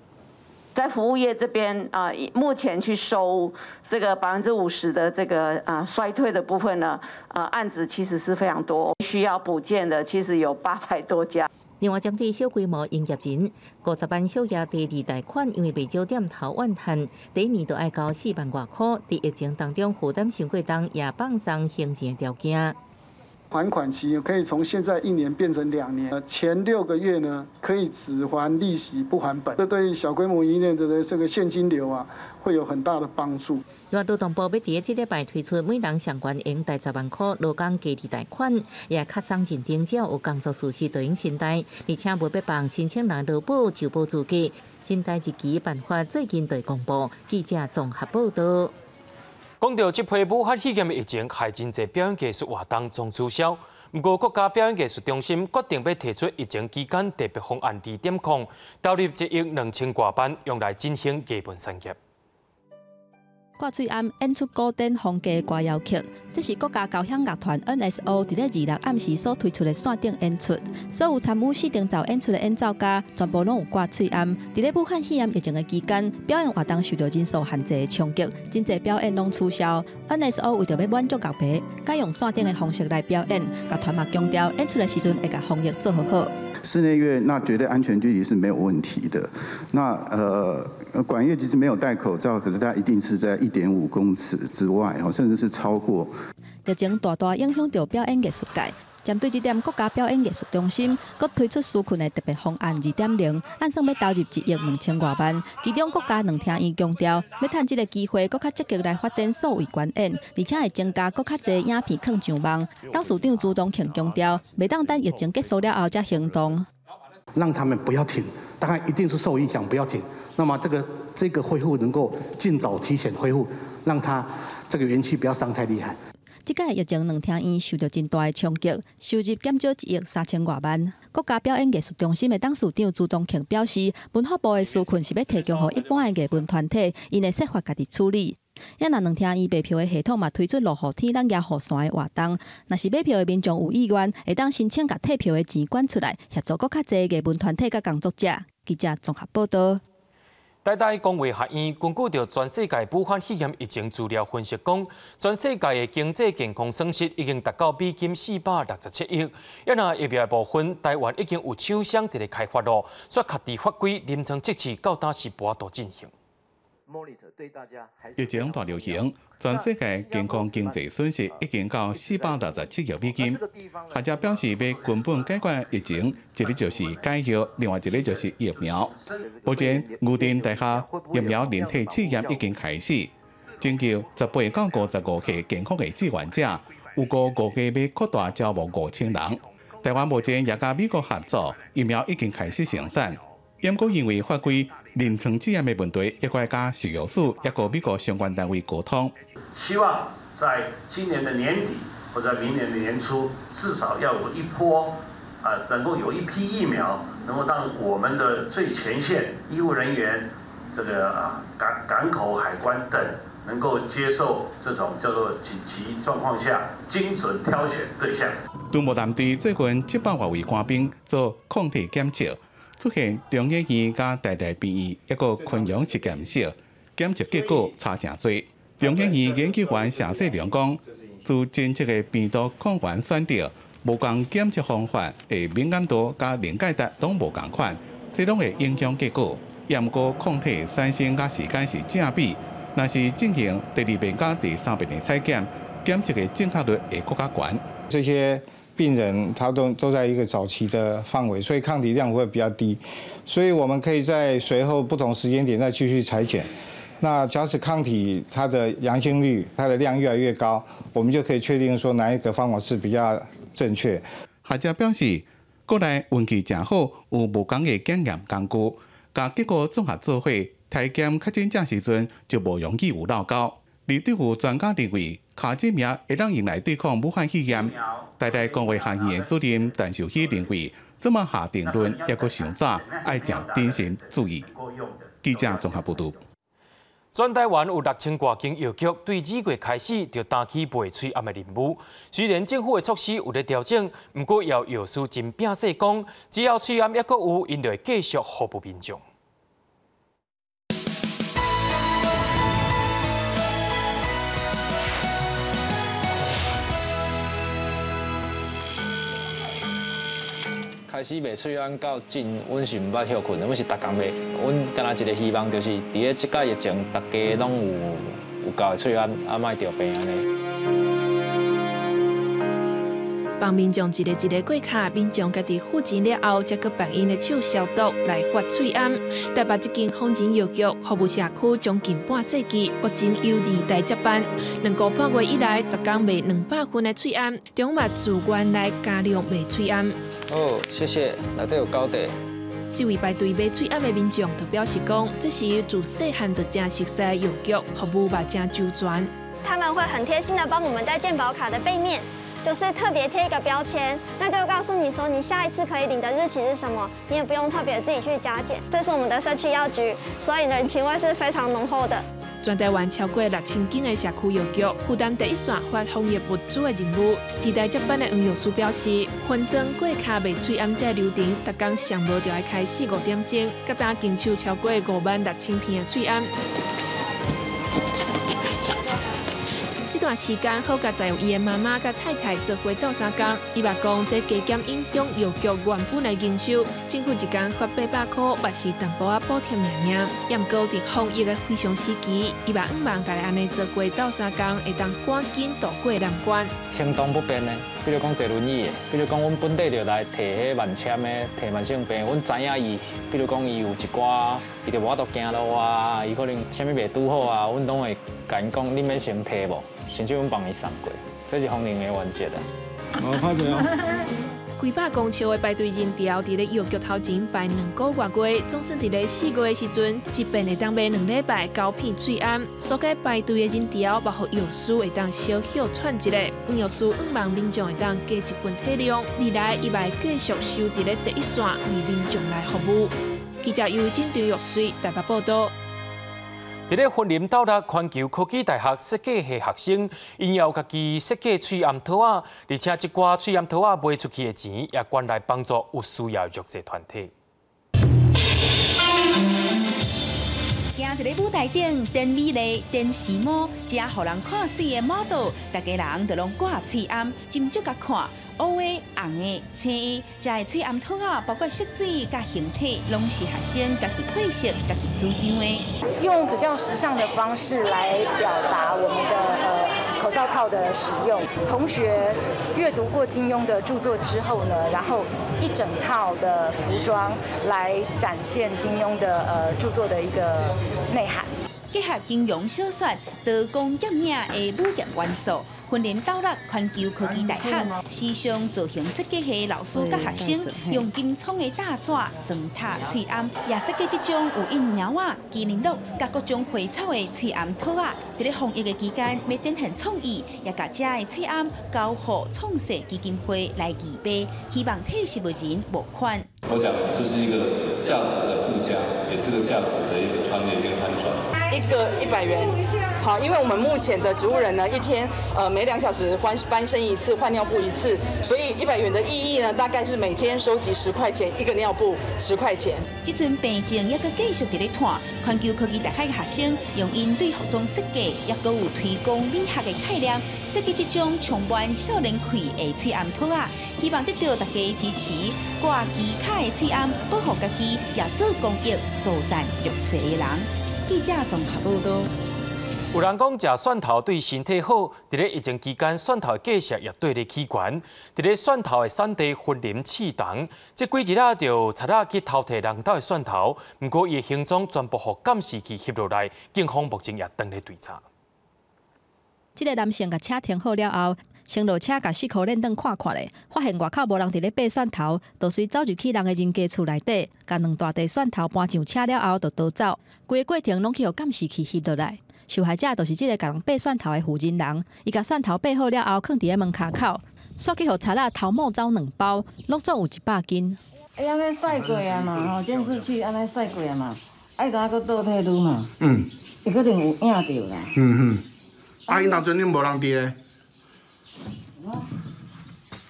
在服務業這邊啊，目前去收這個50%的這個啊衰退的部分呢，啊案子其實是非常多，需要補件的其實有800多家。另外，針對小規模營業人，50萬小額低利貸款，因為袂少店頭怨嘆，第一年就愛交4萬外塊，佇疫情當中負擔傷過重，也放鬆還錢條件。還款期可以從現在1年變成2年，前6個月呢可以只還利息不還本，這對小規模營業的這個現金流啊會有很大的幫助。勞動部欲佇這禮拜推出每人上懸用貸10萬塊勞工低利貸款，也較鬆認定，只要有工作事實就用申貸，而且無欲放申請人勞保就保資格。申貸日期辦法最近就公布，記者綜合報道。講到這批武漢肺炎的疫情，害真濟表演藝術活動總取消。不過，國家表演藝術中心決定欲提出疫情期間特別方案2.0，投入1億2千外萬，用來振興藝文產業。掛喙罨演出古典風格歌謠曲，這是國家交響樂團 NSO 佇咧26暗時所推出的線頂演出。所有參與四重奏演出的演奏家，全部攏有掛喙罨。佇咧武漢肺炎疫情的期間，表演活動受到人數限制的衝擊，真濟表演攏取消。NSO 為著欲滿足樂迷，改用線頂的方式來表演。樂團嘛強調，演出的時陣會共防疫做好好。室內樂那絕對安全距離是沒有問題的。那管樂其實沒有戴口罩，可是它一定是在1.5公尺之外，甚至是超過。疫情大大影響著表演藝術界。針對這點，國家表演藝術中心閣推出紓困的特別方案2.0，按算欲投入1億2千外萬。其中，國家兩廳院強調，欲趁這个機會，閣較積極來發展數位觀演，而且會增加閣較濟影片囥上網。董事長朱宗慶強調，袂當等疫情結束了後才行動，讓他們不要停，當然一定是受影響，不要停。那麼這個恢復能夠盡早提前恢復，讓它這個元氣不要傷太厲害。這屆疫情兩廳院受到真大的衝擊，收入減少1億3千外萬。國家表演藝術中心的董事長朱宗慶表示，文化部的紓困是欲提供予一般的藝文團體，𪜶會設法家己處理。也若兩廳院賣票的系統嘛推出落雨天咱舉雨傘的活動，若是買票的民眾有意願，會當申請共退票的錢捐出來，協助閣較濟藝文團體佮工作者。記者綜合報道。台大公衛學院根據著全世界武漢肺炎疫情資料分析，講全世界的經濟健康損失已經達到美金467億。也若疫苗的部分，台灣已經有廠商佇咧開發咯，煞確佇法規臨床測試到今是無法度進行。疫情大流行，全世界健康經濟損失已經到467億美金。學者表示，欲根本解決疫情，一个就是解藥，另外一个就是疫苗。目前，牛津大學疫苗人體試驗已經開始，徵求18到55歲健康的志願者，預估5月欲擴大招募5000人。台灣目前也佮美國合作，疫苗已經開始生產。毋過因為法規臨床試驗的問題，猶閣佮食藥署抑閣美國相關單位溝通。希望在今年的年底或者明年的年初，至少要有一波，能夠有一批疫苗，能夠讓我們的最前線醫護人員、這個港口海關等，能夠接受這種叫做緊急狀況下精準挑選對象。敦睦艦隊最近700外位官兵做抗體檢測。出現中研院佮台大病院抑閣昆陽實驗室檢測結果差誠濟。中研院研究員謝世良講，自偵測的病毒抗原選擇，無仝檢測方法的敏感度佮臨界值攏無仝款，這攏會影響結果。毋過抗體產生佮時間是正比，若是進行第二遍佮第三遍的採檢，檢測的正確率會閣較懸。這些病人他都在一個早期的範圍，所以抗體量會比較低，所以我們可以在隨後不同時間點再繼續採檢。那假使抗體它的陽性率、它的量越來越高，我們就可以確定說哪一個方法是比較正確。學者表示，國內運氣誠好，有無仝的檢驗工具，共結果綜合做伙，篩檢確診者時陣就無容易有漏勾。而對有專家認為，尻指名會當用來對抗武漢肺炎。台大公衛學院的主任陳秀熙認為，這麼下定論猶閣傷早，愛誠謹慎注意。記者綜合報導。全台灣有6000外間藥局，對2月開始就擔起賣喙罨的任務。雖然政府的措施有咧調整，毋過也有藥師真摒勢講，只要喙罨猶閣有，𪜶就會繼續服務民眾。開始賣喙罨到今，阮是毋捌歇睏的，阮是逐工賣。阮敢若一個希望，就是佇咧這擺疫情，大家攏有夠的喙罨，啊，莫著病按呢。幫民眾一個一個過卡，民眾家己付錢了後，才閣幫𪜶的手消毒來發喙罨。台北這間豐仁藥局服務社區將近半世紀，目前由2代接班。2個半月以來，逐工賣200份的喙罨，中嘛自願來加量賣喙罨。好，謝謝，內底有交代。這位排隊買喙罨的民眾就表示講，這是自細漢就誠熟悉的藥局，服務嘛誠周全。他們會很貼心的幫我們在健保卡的背面，就是特別貼一個標籤，那就告訴你說你下一次可以領的日期是什麼，你也不用特別自己去加減。這是我們的社區藥局，所以人情味是非常濃厚的。全台灣超過6000間的社區藥局，負擔第一線發防疫物資的任務。二代接班的黃藥師表示，分裝過卡賣喙罨這流程，逐工上無就愛開始5點鐘，佮單經手超過56000片的喙罨。這段時間好佳哉有伊的媽媽佮太太做伙鬥相共。伊嘛講，這加減影響藥局原本的營收。政府一工發800箍，嘛是淡薄仔補貼爾爾。也毋過佇防疫的非常時期，伊嘛向望大家按呢做伙鬥相共，會當趕緊渡過難關。行動不便的，比如講坐輪椅的，比如講阮本地就來提彼慢簽的，提慢性病，阮知影伊，比如講伊有一寡，伊就無法度行路啊，伊可能啥物袂拄好啊，阮攏會共𪜶講，你免先提無。甚至阮幫伊送過，這是防疫的原則啊。無歹勢哦。幾百公尺的排隊人潮，佇咧藥局頭前排2個外月，總算佇咧4月的時陣，一遍會當賣2禮拜9片喙罨。所以排隊的人潮，嘛予藥師會當小歇喘一下。黃藥師向望民眾會當加一份體諒，未來伊嘛會繼續守佇咧第一線，為民眾來服務。記者尤金張玉水台北報導。佇咧雲林斗六環球科技大學設計系學生，𪜶有家己設計喙罨套仔，而且這寡喙罨套仔賣出去的錢，也捐來幫助有需要的弱勢團體。行佇咧舞台頂，真美麗、真時髦，這予人看媠的 model，逐家人就攏掛喙罨，斟酌共看，烏的、紅的、青的，這个喙罨套仔，包括色水佮形體，攏是學生家己配色、家己主張的。用比較時尚的方式來表達我們的口罩套的使用。同學閱讀過金庸的著作之後呢，然後一整套的服裝來展現金庸的著作的一個內涵。結合金庸小說、刀光劍影的武俠元素，雲林斗六環球科技大學時尚造型設計系老師佮學生，用金創的大紙裝塔喙罨，也設計這種有印貓仔、麒麟鹿佮各種花草的喙罨套仔。佇咧防疫的期間，欲展現創意，也共這个喙罨交予創世基金會來義賣，希望替失物人募款。我想就是一個價值的附加，也是個價值的一個穿越跟翻轉。一個100元，好，因為我們目前的植物人呢，一天每2小時翻身一次，換尿布一次，所以100元的意義呢，大概是每天收集十塊錢一個尿布，十塊錢。這陣病症猶閣繼續佇咧拖，環球科技大學的學生用𪜶對服裝設計，猶閣有推廣美學的概念，設計這種充滿少年氣的喙罨套仔，希望得到大家支持。掛機卡的喙罨，保護家己，也做公益，助贊弱勢的人。記者綜合報道。有人講食蒜頭對身體好，佇咧疫情期間，蒜頭的價格也綴咧起懸。佇咧蒜頭的產地雲林刺桐，這幾日仔就有賊仔去偷提人兜的蒜頭，毋過伊的行蹤全部予監視器翕落來，警方目前也當咧追查。這个男性共車停好了後，先落車共四箍輪轉看看咧，發現外口無人佇咧掰蒜頭，就隨走入去人的人家厝內底，共兩大袋蒜頭搬上車了後，就逃走。規个過程攏去予監視器翕落來。受害者就是這个共人掰蒜頭的負責人，伊共蒜頭掰好了後，囥佇咧門跤口，煞去予賊仔偷摸走兩包，攏總有100斤。欸，按呢曬過啊嘛，吼，監視器按呢曬過啊嘛，啊，伊敢閣倒退嚕嘛，伊可能有影著啦。啊，𪜶當陣恁無人佇咧？我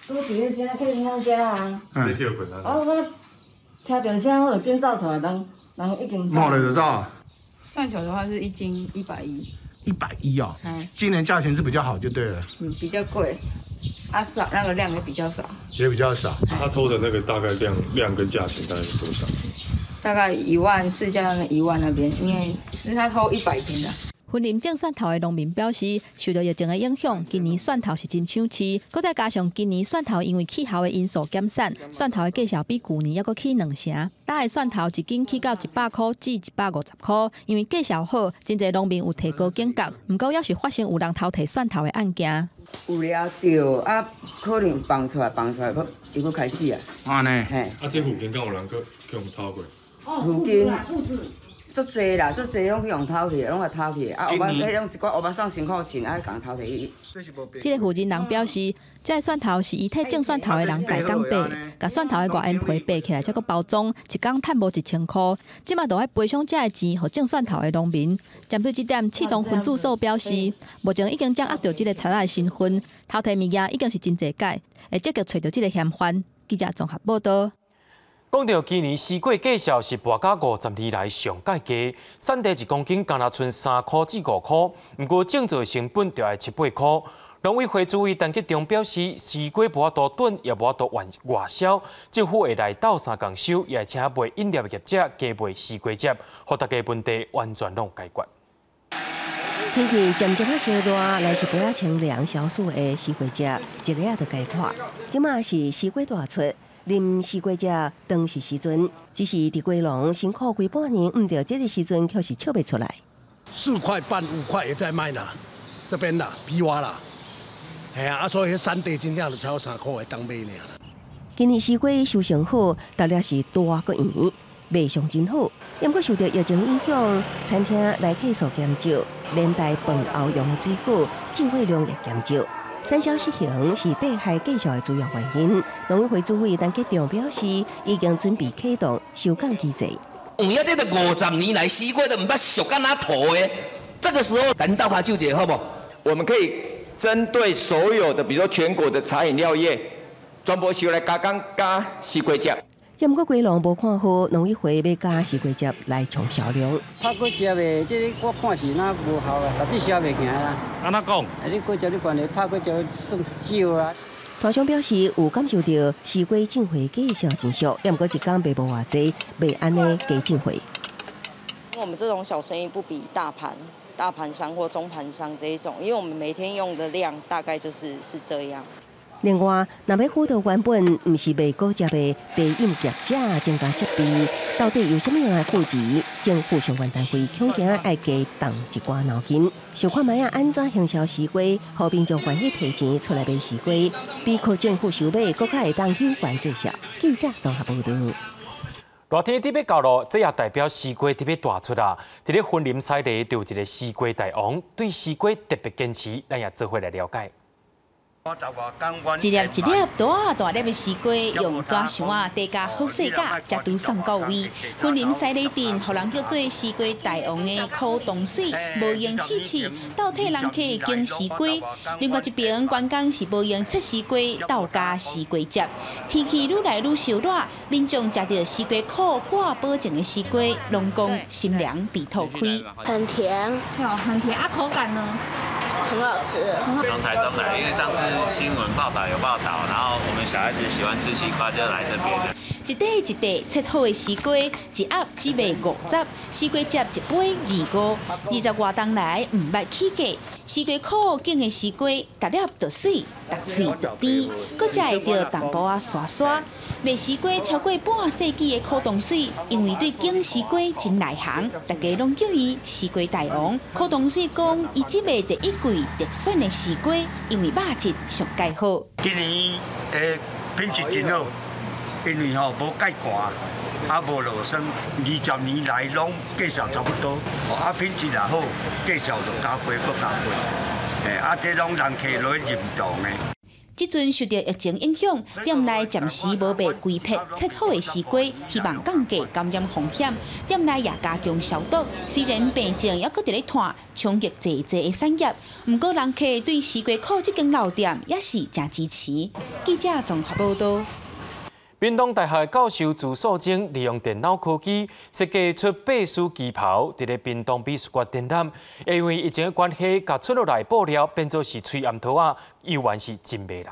拄佇咧遮，去𪜶遐遮啊。啊，我聽著聲，我就緊走出來，人人已經走。冒了就走。蒜頭的話是1斤110。110哦。今年價錢是比較好就對了。嗯，比較貴，啊少，那個量也比較少。也比較少。他偷的那個大概量跟價錢大概是多少？大概1萬4加1萬那邊，因為是他偷100斤的。雲林種蒜頭的農民表示，受著疫情的影響，今年蒜頭是真搶市。閣再加上今年蒜頭因為氣候的因素減產，蒜頭的價數比舊年猶閣起兩成。焦的蒜頭一斤起到100塊至150塊，因為價數好，真濟農民有提高警覺。毋過，猶是發生有人偷提蒜頭的案件。有掠著啊，可能放出來，放出來，閣又閣開始啊。按呢？嘿。啊，這附近敢有人閣去予偷過？附近。足濟啦，足濟攏去予偷去，攏共偷去。啊，烏巴彼種一寡烏巴桑辛苦錢，啊，共偷提去。這个負責人表示，這个蒜頭是伊替種蒜頭的人代工掰，共蒜頭的外緣皮掰起來，才閣包裝，一工趁無1000箍。這馬就愛賠償這个錢，予種蒜頭的農民。針對這點，刺桐分駐所表示，目前已經掌握著這个賊仔的身份，偷提物件已經是真濟擺，會積極揣著這个嫌犯。記者綜合報道。講著今年西瓜價數是跋甲50年來上蓋低，產地1公斤敢若賰3塊至5塊，毋過種植成本就愛七八箍。農委會主委陳吉仲表示，西瓜無法度囤，也無法度外外銷，政府會來鬥相共收，也會請賣飲料的業者加賣西瓜汁，予大家問題完全攏解決。天氣漸漸仔燒熱，來一杯仔清涼消暑的西瓜汁，一下仔就解渴。這馬是西瓜大出。啉西瓜汁當是時陣，只是佇瓜農辛苦規半年，毋著這个時陣卻是笑袂出來。4塊半、5塊也在賣啦，這邊啦，批發啦，嘿啊，所以產地真正就才3塊會當買爾。今年西瓜收成好，豆粒是大閣圓，賣相真好。毋過受著疫情影響，餐廳來客數減少，連帶飯後用的水果進貨量也減少。產銷失衡是地害價數的主要原因。農委會主委陳吉仲表示，已經準備啟動收降機制。有影這個50年來，西瓜都毋捌俗甲若土的，這個時候咱鬥跤手一下好無？我們可以針對所有的，比如說全國的茶飲料業，全部收來加工加西瓜汁。毋過瓜農無看好農委會欲加西瓜汁來衝銷量。拍果汁的，這个我看是若無效啊，絕對銷袂行啦。按怎講？啊，你果汁你關係拍果汁算少啊。攤商表示有感受著西瓜進貨價數真俗，毋過一工賣無偌濟，袂按呢加進貨。我們這種小生意不比大盤、大盤商或中盤商這一種，因為我們每天用的量大概就是這樣。另外，若欲輔導原本毋是賣果汁的茶飲業者增加設備，到底有啥物樣的負責？政府相關單位恐驚愛加動一寡腦筋，想看覓仔按怎行銷西瓜，予民眾歡喜提錢出來買西瓜，比靠政府收買，閣較會當有關價數。記者綜合報導。熱天佇欲到囉，這也代表西瓜特別大出啊！佇咧雲林西螺就有一个西瓜大王，對西瓜特別堅持，咱也做伙來了解。一粒一粒大大粒的西瓜，用紙箱仔疊甲好細甲，才拄送到位。雲林西螺鎮，予人叫做西瓜大王的柯東水，無閒試試，鬥替人客揀西瓜。另外一爿專工是無閒切西瓜，鬥加西瓜汁。天氣愈來愈燒熱，民眾食著西瓜苦掛保證的西瓜，攏講心涼鼻吐開。很甜，很甜啊，口感呢？很好吃。從台中來，因為上次新聞報道有報道，然後我們小孩子喜歡吃西瓜，就來這邊了。一塊一塊切好的西瓜，一盒只賣50，西瓜汁一杯25，20外冬來毋捌起價。西瓜苦揀的西瓜，逐粒都媠，逐喙就甜，閣食會著淡薄仔沙沙。賣西瓜超過半世紀的柯東水，因為對揀西瓜真內行，大家攏叫伊西瓜大王。柯東水講，伊只賣第一季特選的西瓜，因為肉質上蓋好。今年的品質真好，因為吼無蓋寒，啊無落霜，20年來攏價數差不多，啊品質若好，價數就加倍閣加倍，啊這攏人客來認同的。這陣受著疫情影響，店內暫時無賣規坯切好的西瓜，希望降低感染風險。店內也加強消毒，雖然病情猶閣佇咧湠，衝擊濟濟的產業，毋過人客對西瓜苦這間老店也是誠支持。記者綜合報導。屏東大學教授朱素貞利用電腦科技設計出拜師旗袍，佇咧屏東美術館展覽。因為疫情的關係，共出落來布料變做是喙罨套仔，猶原是真迷人。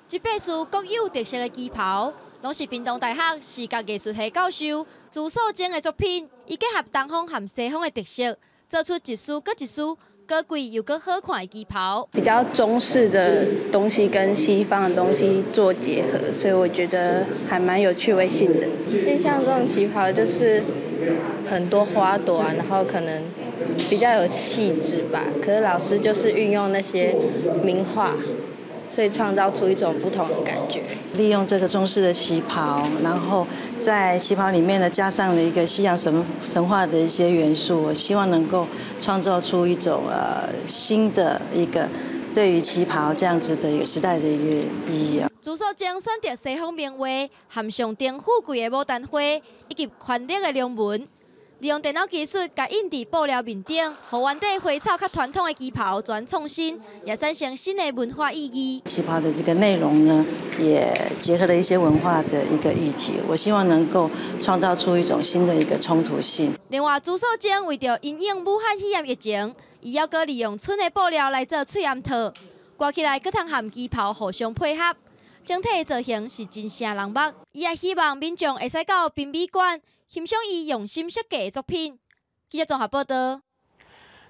這拜師各有特色的旗袍，攏是屏東大學視覺藝術系教授朱素貞的作品。伊結合東方和西方的特色，做出一絲閣一絲高貴又閣好看的旗袍。比較中式的東西跟西方的東西做結合，所以我覺得還蠻有趣味性的。印象中旗袍就是很多花朵啊，然後可能比較有氣質吧。可是老師就是運用那些名畫，所以創造出一種不同的感覺。利用這個中式的旗袍，然後在旗袍裡面呢加上了一個西洋神話的一些元素，我希望能夠創造出一種新的一個對於旗袍這樣子的一個時代的一個意義啊。朱素貞選擇西方名畫和象徵富貴的牡丹花，以及權力的龍紋，利用電腦技術共印佇布料面頂，予原底花草較傳統的旗袍全創新，也產生新的文化意義。旗袍的這個內容呢，也結合了一些文化的一個議題，我希望能夠創造出一種新的一個衝突性。另外，朱素貞為著因應武漢肺炎疫情，伊猶閣利用賰的布料來做喙罨套，掛起來閣通和旗袍互相配合，整體的造型是真爍人目。伊也希望民眾會使到濱美館欣賞伊用心設計的作品。記者綜合報導。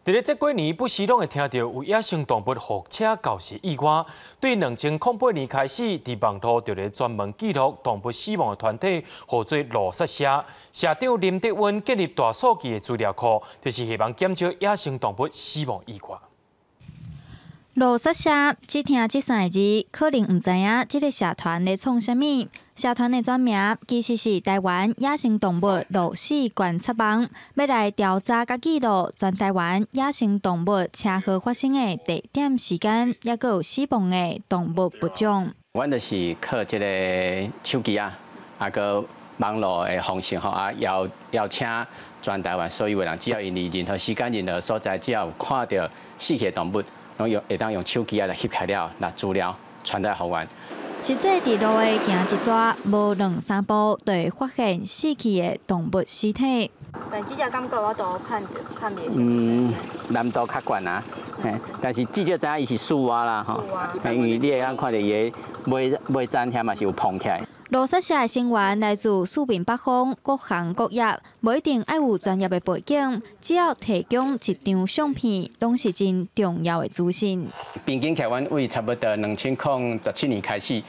佇咧這幾年，不時攏會聽著有野生動物予車轎死意外。對2008年開始，佇網路就咧專門記錄動物死亡的團體，號做路殺社。社長林德溫建立大數據的資料庫，就是希望減少野生動物死亡意外。路殺社只聽這三個字，可能毋知影這个社團咧創啥物。社團的全名其實是台灣野生動物路死觀察網，欲來調查佮記錄全台灣野生動物車禍發生的地點、時間，抑閣有死亡的動物物種。阮就是靠這個手機啊，啊閣網路的方式吼啊，邀邀請全台灣所有的人，只要𪜶佇任何時間、任何所在，只要有看著死去的動物，攏用會當用手機仔來翕起來了，拿資料傳達予阮。實際佇路的行一逝，無兩三步就會發現死去的動物屍體。但這隻感覺我都判判別。難度較懸啊，嘿，但是至少知影伊是樹蛙啦，吼，因為你會當看著伊的尾尾層遐嘛是有膨起來。路殺社的成員來自四面八方，各行各業，無一定愛有專業的背景，只要提供一張相片，攏是真重要的資訊。平均起來，阮對差不多2017年開始，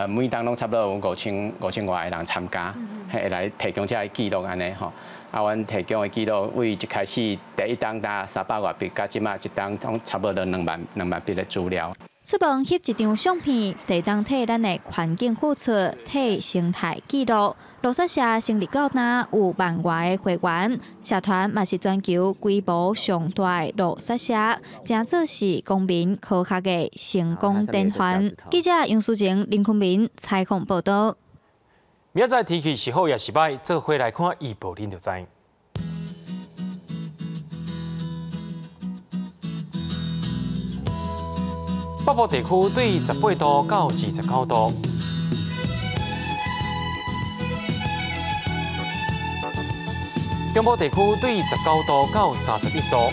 每冬攏差不多有5000外个人參加，會來提供這个記錄按呢吼。啊，阮提供的記錄，對一開始第一冬達300外筆，到這馬一冬攏差不多2萬筆的資料。出門翕一張相片，就會當替咱的環境付出，替生態記錄。路殺社成立到今有萬外个會員，社團嘛是全球規模上大的路殺社，誠做是公民科學的成功典範。記者楊淑晴、林坤明採訪報導。明仔載天氣是好抑是䆀，做伙來看預報，恁就知。北部地區對18度到29度。中部地區對19度到31度。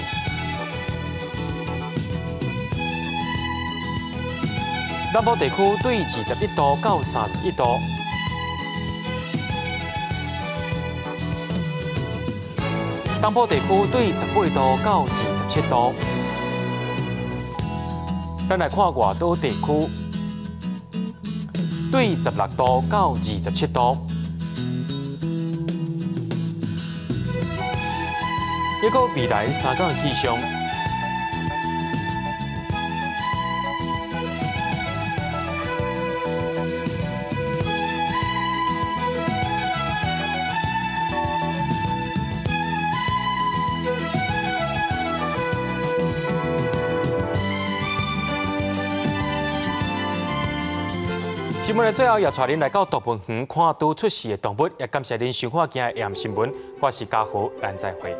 南部地區對21度到31度。東部地區對18度到27度。咱來看外島地區，對16度到27度。一個未來3天氣象。新聞的最後，也帶您來到動物園看拄出世的動物，也感謝您收看今日的新聞。我是嘉豪，咱再會。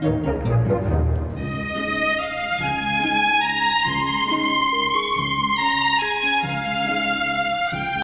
Thank you.